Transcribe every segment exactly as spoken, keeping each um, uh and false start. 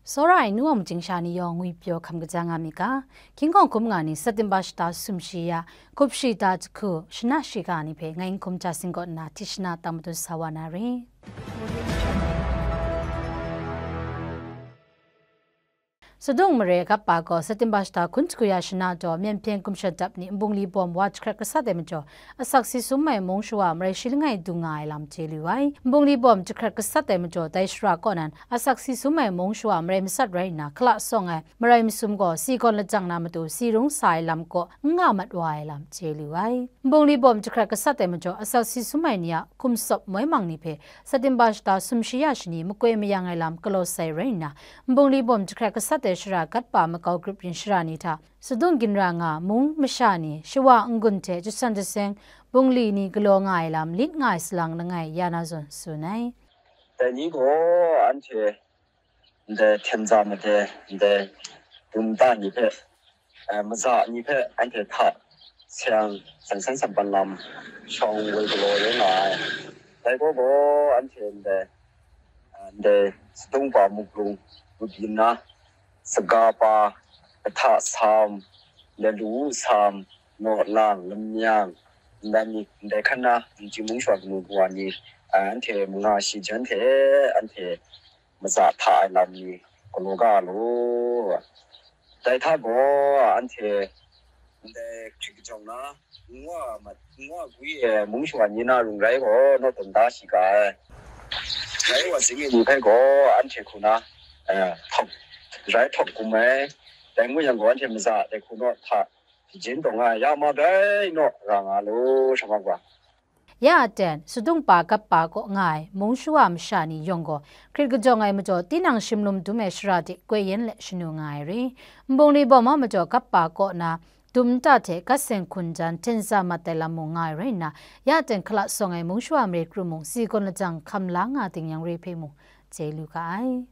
Tsawra ai nu wa machyingsha ni yawng ngwi pyaw hkam kaja nga mi ga, hkying hkawng hkum nga ni September shata sumshi ya, hkup shi ta jahku, shana shiga ni hpe ngai n hkum ja singkawt nna tishana tang matut sa wa na re. Sadung mare gap pa gaw September shata hkun jahku ya shana daw Myen Hpyen Gumsha Dap ni nbungli bawm wa jahkrat gasat ai majaw, asak si sum ai mung shawa marai shi langai dung nga ai lam chye lu ai. Nbungli bawm jahkrat gasat ai majaw, dai shara kaw nan asak si sum ai mung shawa marai masat rai nna, hkala sawng ai marai masum gaw si gawn lajang na matu si rung sa ai lam kaw n nga mat wa ai lam chye lu ai. Nbungli bawm jahkrat gasat ai majaw, asak si sum ai ni a hkum sawp moi mang ni hpe September shata sumshi ya shani makoi mayang ai lam galaw sai rai nna, nbungli bawm jahkrat gasat ai shara gat pa makau grup yin shara ni hta, sadung ginra nga mung masha ni, shawa n-gun hte jasan jaseng bungli ni galaw nga ai lam lit nga ai salang langai ya na zawn tsun ai. Dai ni gaw anhte ndai hten za made, ndai bum ta ni hpe, eh, maza ni hpe anhte hta seng san san san pan lam shawng woi galaw rai nga ai. Dai gaw gaw anhte ndai, eh, ndai sadung pa muklung grup yin na, saga pa, kahta sam, ndai lu sam, naw lang, lamyang, ndai ni, ndai hkan na, Jinghpaw mung shawa kanu kawa ni, eh, anhte manga shi jan hte anhte maza hta ai lam ni galaw ga law. Dai hta gaw anhte ndai hkrit kajawng na, nwa mat, nwa gwi e mung shawa ni na rung rai gaw, naw tawn da shi ga ai. Rai wa, sing ni hpe gaw anhte hku na, eh, htawk, rai htawk hkum ai. Dai ngu yang gaw, anhte maza dai hku naw hta hpyi jin taw nga ai, ya ma dai naw ra nga law, sha ma wa. Ya aten, sadung pa gap pa kaw nga ai mung shawa masha ni yawng gaw, hkrit kajawng ai majaw, tinang shimlum dum ai shara de koi yen let shanu nga ai re. Nbungli bawm a majaw, gap pa kaw na dum nta hte gat seng hkun jan hten za mat ai lam mung nga ai rai nna, ya aten hkala sawng ai mung shawa mare krum mung, si gawn lajang hkam la nga ting yang re hpe mung, chye lu ga ai.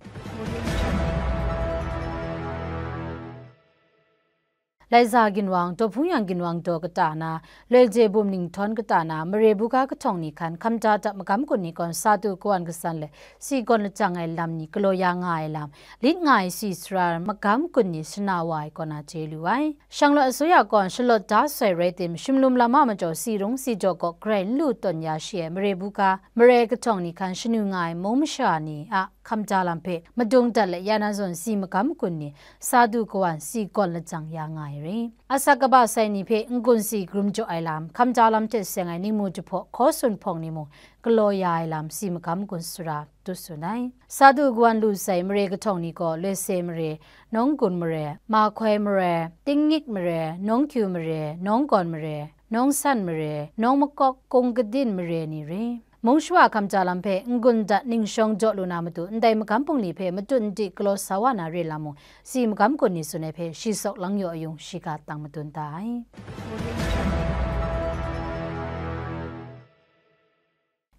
Laiza ginwang, Dawhpung yang ginwang daw kata na, Loije bum ninghtawng kata na, mare buga kahtawng ni hkan, hkamda dap magam kun ni gawn sa du kawan kasan let, si gawn lajang ai lam ni galaw ya nga ai lam, lit nga ai si sara magam kun ni shana wa ai kaw na chye lu ai. Shanglawt asuya gawn shalawt da sai rai tim, shimlum lam a majaw si rung si jaw gaw grai n lu tawn ya shi ai mare buga, mare kahtawng ni hkan shanu nga ai mung masha ni a hkamda lam hpe madung dat let ya na zawn si magam kun ni, sa du kawan si gawn lajang ya nga ai re. Asak kaba sai ni hpe n-gun si karum jaw ai lam, hkamda lam hte seng ai ningmu jahpaw hkaw sun hpawng ni mung galaw ya ai lam si magam kun sara dut tsun ai. Sa du kawan lu sai mare kahtawng ni gaw Loise mare, Nawng Gun mare, Mahkoi mare, Tingngik mare, Nawng Kyu mare, Nawng Gawn mare, Nawng San mare, Nawng Makawk, Kung Kadin mare ni re. Mung shawa hkamda lam hpe n-gun dat ningshawng jaw lu na matu, ndai magam bungli hpe matut n di galaw sa wa na re lam mung, si magam kun ni tsun ai hpe shi sawk lang yaw ayung shiga tang madun da ai.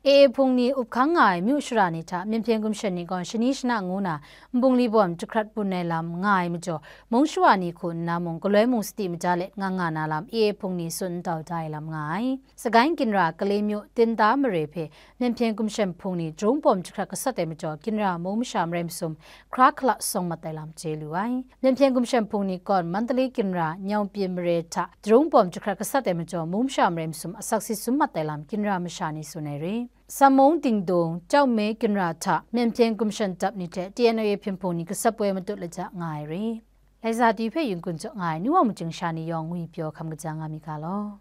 A A hpung ni up hkang nga ai myu shara ni hta Myen Hpyen Gumsha ni gaw shani shana ngu na nbungli bawm jahkrat bun ai lam nga ai majaw, mung shawa ni hku nna mung, galoi mung sadi maja let nga nga na lam A A hpung ni tsun n tau da ai lam nga ai. Sagaing ginra Kale myu Tinda mare hpe Myen Hpyen Gumsha hpung ni jarung bawm jahkrat gasat ai majaw, ginra mung masha marai masum hkra hkala sawng mat ai lam chye lu ai. Myen Hpyen Gumsha hpung ni gawn Mandalay ginra Nyawpyin mare hta jarung bawm jahkrat gasat ai majaw, mung masha marai masum asak si sum mat ai lam ginra masha ni tsun ai re. Samung Dingdung, Chyaumei ginra hta Myen Hpyen Gumsha dap ni hte T N L A hpyen hpung ni gasap poi matut laja nga ai re. Laiza ti hpe yin kun jaw nga ai Nu Wa Machyingsha ni yawng ngwi pyaw hkam kaja nga mi ga law.